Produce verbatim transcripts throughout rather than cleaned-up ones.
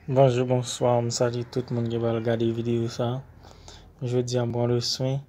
Bonjou, bonswa, m salye tout moun ki pral gade videyo sa. Jodi a, m pran le swen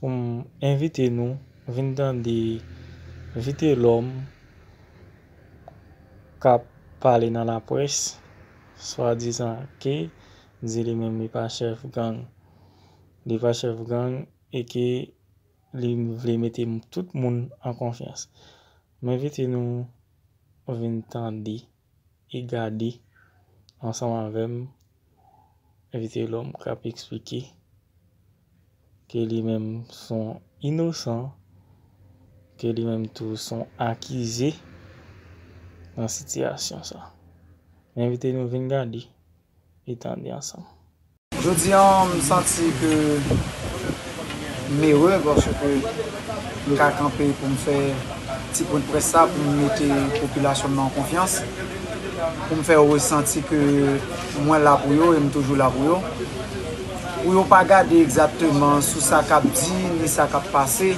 pou m envite nou vin tande Vitelòm k ap pale nan laprès, swadizan ke di li menm li pa chèf gang. Li pa chèf gang e ke li vle mete m-, tout moun an konfyans. M envite nou vin tande e gade ansanm avè m Vitelòm k ap eksplike ke li menm s on inosan, ke li menm tou s on akize nan sitiyasyon sa. M envite nou vin gade e tande ansanm. Jodi a, m santi ke m ere paske m ka kanpe pou m fè ti pwen près sa, pou m mete popilasyon m nan an konfyans, pou m fè yo resanti ke mwen la pou yo e m toujou la pou yo. Pou yo pa gade egzakteman sou sa k ap di ni sa k ap pase,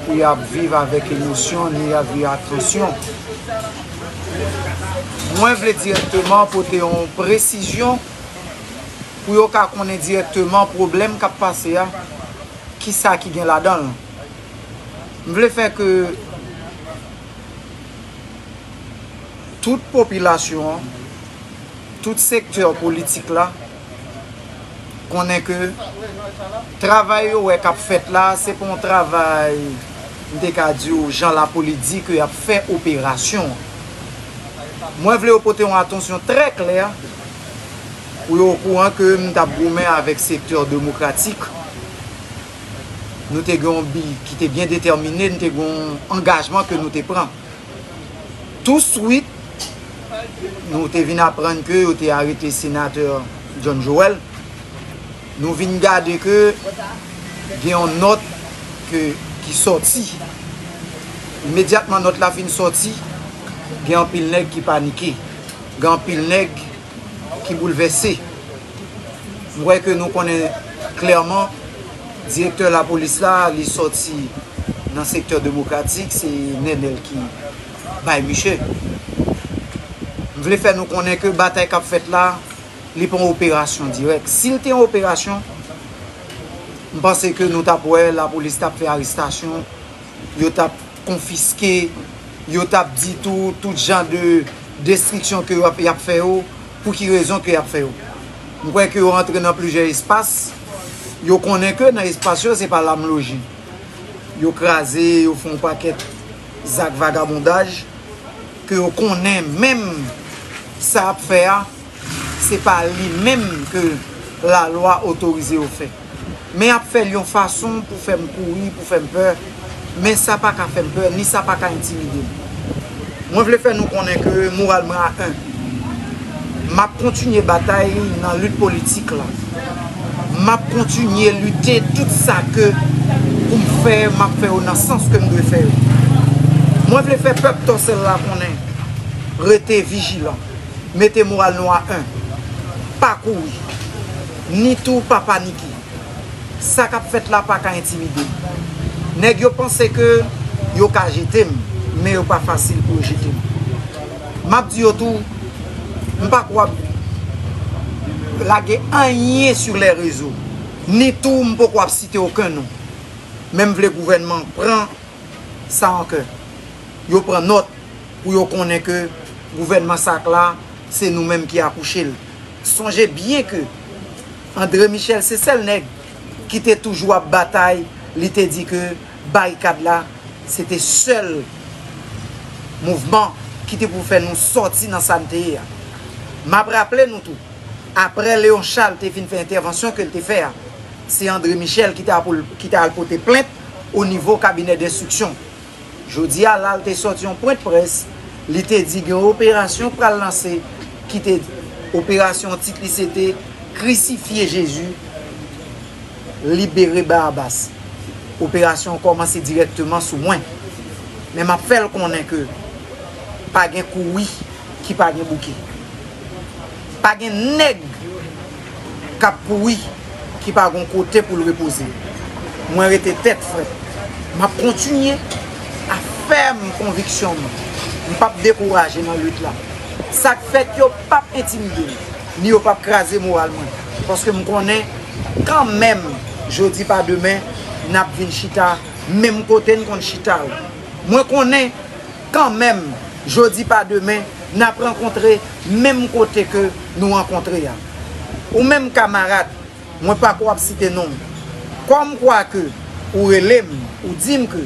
pou y ap viv avèk emosyon ni y ap viv ak tansyon. Mwen vle dirèkteman pote yon presizyon pou yo ka konnen dirèkteman pwoblèm k ap pase a, kisa ki gen ladan l. M vle fè ke tout popilasyon an, tout sektè politik la konnen ke travay yo wè k ap fèt la, se pa yon travay, m te ka di w, jan lapolis di ke y ap fè operasyon. Mwen vle yo pote yon atansyon trè klè pou yo okouran ke m t ap goumen avèk sektè demokratik. Nou te gen yon bi ki te byen detèmine, nou te gen yon angajman ke nou te pran. Touswit, nou te vin aprann ke yo te arete senatè John Joel. Nou vin gade ke gen yon nòt ke, ki sòti. Imedyatman nòt la fin sòti, gen anpil nèg ki panike. Gen anpil nèg ki boulvèse. M kwè ke nou konnen klèman, direktè lapolis la, li sòti nan sektè demokratik, se Nenel ki bay misye. M vle fè nou konnen ke batay k ap fèt la, li pa yon operasyon dirèk. Si l te yon operasyon, m panse ke nou t ap wè lapolis t ap fè arestasyon, yo t ap konfiske, yo t ap di tou, tout jan de destriksyon ke y ap, y ap fè yo, pou ki rezon ke y ap fè yo. M kwè ke yo rantre nan plizyè espas, yo konnen ke nan espas yo, se pa la m loje. Yo kraze, yo fè yon pakèt zak vagabondaj, ke yo konnen menm sa y ap fè a, se pa li menm ke lalwa otorize yo fè. Men y ap fè l yon fason pou fè m kouri, pou fè m pè. Men sa pa ka fè m pè, ni sa pa ka entimide m. Mwen vle fè nou konnen ke moral mwen a en. M ap kontinye batay nan lit politik la. M ap kontinye lite tout sa ke pou m fè, m ap fè yo nan sans ke m dwe fè yo. Mwen vle fè pèp Tòsèl la konnen, rete vijilan, mete moral nou a en, pa kouri, ni tou pa panike. Sa k ap fèt la pa ka entimide m. Nèg yo panse ke yo ka jete m, men yo pa fasil pou yo jete m. M ap di yo tou, m pa kwè w ap lage anyen sou lè rezo, ni tou m poko ap site okenn non. Men m vle gouvènman pran sa an kè. Yo pran nòt pou yo konnen ke gouvènman sa k la, se nou menm ki akouche l. Sonje byen ke André Michel se sèl nèg ki te toujou ap batay, li te di ke barikad la, se te sèl mouvman ki te pou fè nou sòti nan sa n te ye a. M ap raple nou tou, aprè Léon Charles te fin fè entèvansyon ke l te fè a, se André Michel ki te al, ki te al pote plent o nivo kabinè denstriksyon. Jodi a la, l te sòti yon pwen près, li te di gen yon operasyon pral lanse ki te, operasyon tit li se te Krisifye Jezi, libere Barabas. Operasyon an kòmanse dirèkteman sou mwen. Men m ap fè l konnen ke pa gen kouri ki pa gen bouke. Pa gen nèg k ap kouri ki pa gon kote pou l repoze. Mwen rete tèt frèt. M ap kontinye a fèm konviksyon m. M p ap dekouraje nan lit la. Sa k fèt yo p ap entimide m, ni yo p ap kraze moral mwen. Paske m konnen, kanmenm, jodi pa demen, n ap vin chita menm kote n konn chita yo. Mwen konnen, kanmenm, jodi pa demen, n ap rankontre menm kote ke nou rankontre a. Ou menm kamarad, mwen pako ap site non w. Kòm kwa ke ou rele m, ou di m ke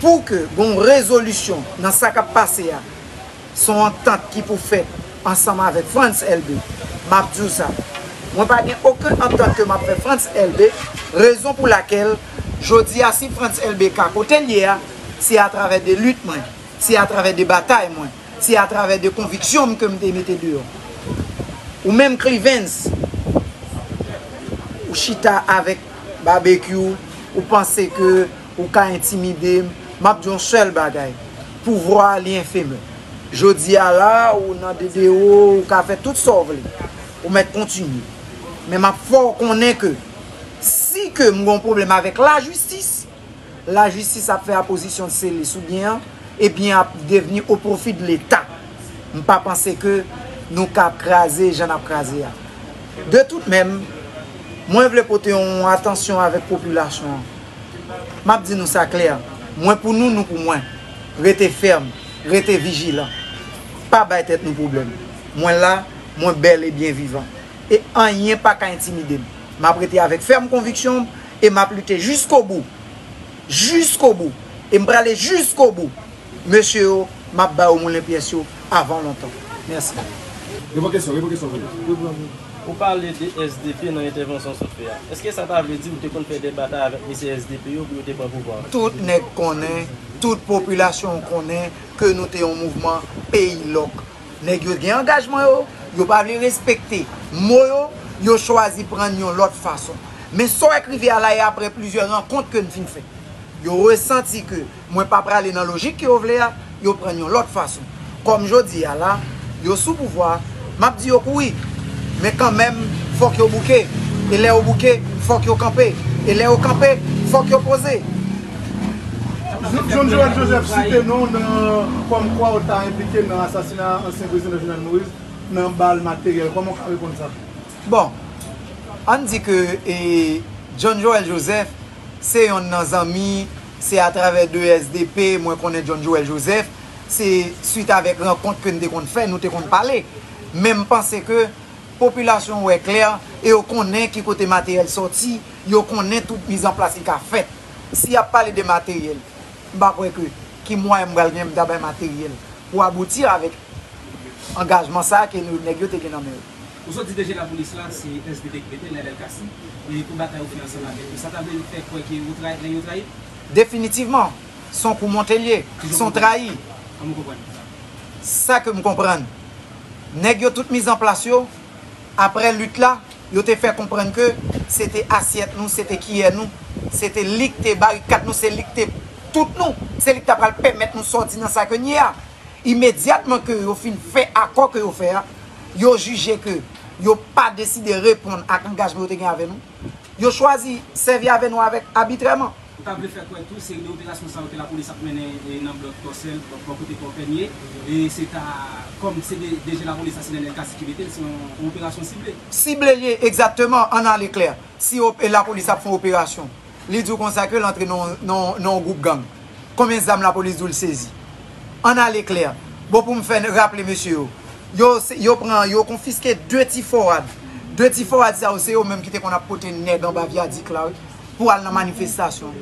pou ke gon rezolisyon nan sa k ap pase a, se yon antant ki pou fèt ansanm avèk Frantz Elbé. M ap di w sa. Mwen pa gen okenn antant ke m ap fè Frantz Elbé, rezon pou lakèl, jodi a, si Frantz Elbé ka kote l ye a, se atravè de lit mwen, se atravè de batay mwen, se atravè de konviksyon m ke m te mete deyò. Ou menm Clivens, ou chita avèk Babekyou, ou panse ke ou ka entimide m, m ap di yon sèl bagay, pouvwa a li enfemè. Jodi a la, ou nan D D O, ou ka fè tout sa w vle, ou mèt kontinye. Men m ap fè w konnen ke si ke m gen yon pwoblèm avèk lajistis, lajistis ap fè apozisyon de selis ou byen an, e byen ap devni o pwofi de Leta. M pa panse ke nou ka kraze jan n ap kraze a. De tout menm, mwen vle pote yon atansyon avèk popilasyon an. M ap di nou sa klè, mwen pou nou, nou pou mwen. Rete fèm, rete vijilan. Pa bay tèt nou pwoblèm. Mwen la, mwen bèl e byen vivan. E anyen pa ka entimide m. M ap rete avèk fèm konviksyon m e m ap lite jiskobou. Jiskobou. E m prale jiskobou. Mesye yo, m ap ba yo moulen pyès yo avan lontan. Mèsi. Repran kesyon, repran kesyon pou nou. Ou pale de S D P nan entèvansyon w sot fè a. Èske sa ta vle di ou te konn fè de batay avèk mesye S D P yo pou yo te pran pouvwa a? Tout nèg konnen, tout popilasyon konnen ke nou te yon mouvman peyi lòk. Nèg yo gen angajman yo, yo pa vle respekte mo yo, yo chwazi pran yon lòt fason. Men sa w wè k rive a la e apre plizyè rankont ke n fin fè. Yo resanti ke mwen pa prale nan lojik ke yo vle a, yo pran yon lòt fason. Kòm jodi a la, yo sou pouvwa, m ap di yo kouri. Men kanmenm, fòk yo bouke. E lè yo bouke, fòk yo kanpe. E lè yo kanpe, fòk yo poze. John Joël Joseph site non w nan kòm kwa ou ta enplike nan asasina ansyen prezidan Jovenel Moïse nan bal materyèl. Kòman w ka reponn sa? Bon, ann di ke, e, John Joël Joseph se yonn nan zanmi, se atravè de S D P mwen konnen John Joël Joseph, se swit avèk rankont ke n te konn fè, nou te konn pale. Men m panse ke popilasyon wè klè e yo konnen ki kote materyèl sòti, yo konnen tout mizanplas ki ka fèt. Si y ap pale de materyèl, m pa kwè ke ki mwayen m pral gen m ta bay materyèl pou abouti avèk angajman sa a ke nou, nèg yo te gen nan men yo. Ou sot di D G lapolis la, se S D P ki mete l, Nènèl Cassy, e pou batay ou fè ansanm avèk yo. Sa ta vle fè kwè ke ou trayi, nèg yo trayi? Definitivman, se yon kou monte l ye, se yon trayi. Kòman w konprann sa? Sa ke m konprann, nèg yo tout mizanplas yo, apre lit la, yo te fè konprann ke se te asyèt nou, se te kiyè nou, se te li k te barikad nou, se li k te tout nou, se li k ta pral pèmèt nou sòti nan sa ke n ye a. Imedyatman ke yo fin fè akò ke yo fè a, yo jije ke yo pa deside reponn ak angajman yo te gen avè nou, yo chwazi sèvi avè nou avèk abitrèman. Ou ta vle fè kwè tou, seri de operasyon sa yo ke lapolis ap mennen, e, nan blòk Tòsèl, bò, bò kote Pò Pènye, e se ta, kòm se de, D G lapolis la, se Nènèl Cassy ki mete l, se yon, yon operasyon sible. Sible l ye, egzakteman, ann ale klè. Si op-, e lapolis ap fè yon operasyon, li di w konsa ke l antre nan, nan, nan yon gwoup gang. Konbyen zam lapolis di w l sezi? Ann ale klè. Bon, pou m fè n-, raple mesye yo, yo, se, yo pran, yo konfiske de ti fòwad. De ti fòwad sa yo, se yo menm ki te konn ap pote nèg anba vyadik la, wi, pou al nan manifestasyon.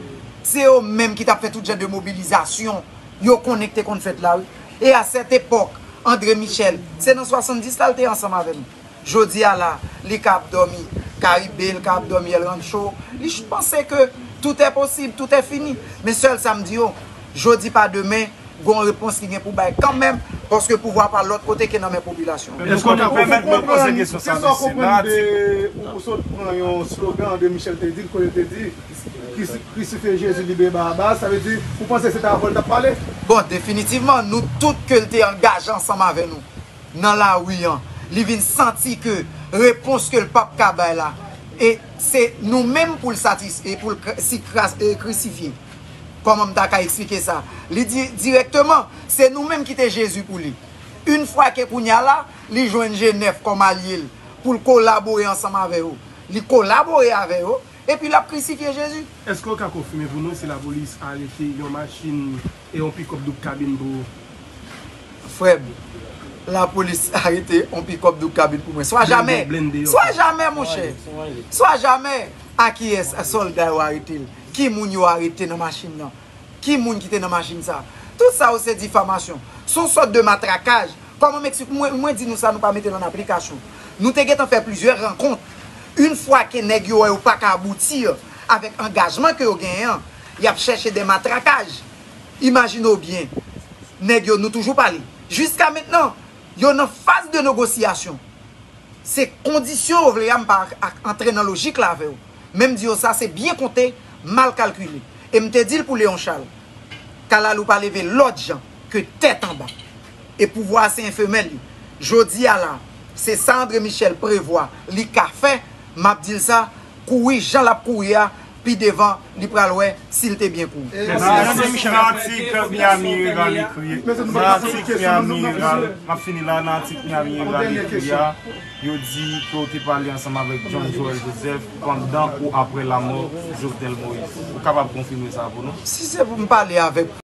Se yo menm ki t ap fè tout jan de mobilizasyon yo konnen ki te konn fèt la, wi. E a sèt epòk, André Michel, se nan swasanndis la l te ansanm avè nou. Jodi a la, li ka ap dòmi Karibe, li ka ap dòmi El Rancho. Li ch-, panse ke tout est possible, tout est fini. Men sèl sa m di yo, jodi pa demen, gon repons ki gen pou bay kanmenm, paske pouvwa pa lòt kote ke nan men popilasyon an. Èske w ka pèmèt mwen poze kesyon sa, mesye? Nan atik. Ou, ou sot pran yon slogan André Michel te di, kote l te di, "Krisi-, krisifye Jezi, libere Barabas." Sa vle di, ou panse se ta avè w l t ap pale? Bon, definitivman, nou tout ke l te angaje ansanm avè nou nan lari an, li vin santi ke repons ke l p ap ka bay la, e se nou menm pou l satis-, e pou l kr-, si kras-, e krisifye. Kòman m ta ka eksplike sa? Li di dirèkteman, se nou menm ki te Jezi pou li. Yon fwa ke kounye a la, li jwenn G nèf kòm alye l pou l kolabore ansanm avè yo. Li kolabore avè yo, epi l ap krisifye Jezi. Èske w ka konfime pou nou si lapolis arete yon machin e yon pikòp doub kabin pou ou? Frè m, lapolis arete yon pikòp doub kabin pou mwen. Swa jamè. Blende, blende yo. Swa jamè, monchè. Swa jamè. A kiyès sòlda yo arete l? Ki moun yo arete nan machin nan? Ki moun ki te nan machin sa? Tout sa yo se difamasyon. Se yon sòt de matrakaj. Kòman m eksplike? Mwen, mwen di nou sa, nou pa mete l an aplikasyon. Nou te gentan fè plizyè rankont. Yon fwa ke nèg yo wè yo pa ka abouti avèk angajman ke yo genyen an, y ap chèche de matrakaj. Imajine w byen, nèg yo, nou toujou pale. Jiska mentnan, yo nan faz de negosyasyon. Se kondisyon yo vle a, m pa ak- antre nan lojik la avè w. Men m di yo sa, se byen konte, mal kalkile. E m te di l pou Leon Charles, kalalou pa leve lòt jan ke tèt anba. E pouvwa a se enfemèl li. Jodi a la, se sa André Michel prevwa li ka fè, m ap di l sa, kouri jan l ap kouri a, pi devan, li pral wè si l te byen kouri. Nan atik, nan atik Miami Herald ekri, nan atik Miami Herald, m ap fini la, nan atik Miami Herald ekri a, yo di ke w te pale ansanm avèk John Joël Joseph pandan ou apre lanmò Jovenel Moïse. Ou kapab konfime sa pou nou? Si se pou m pale avèk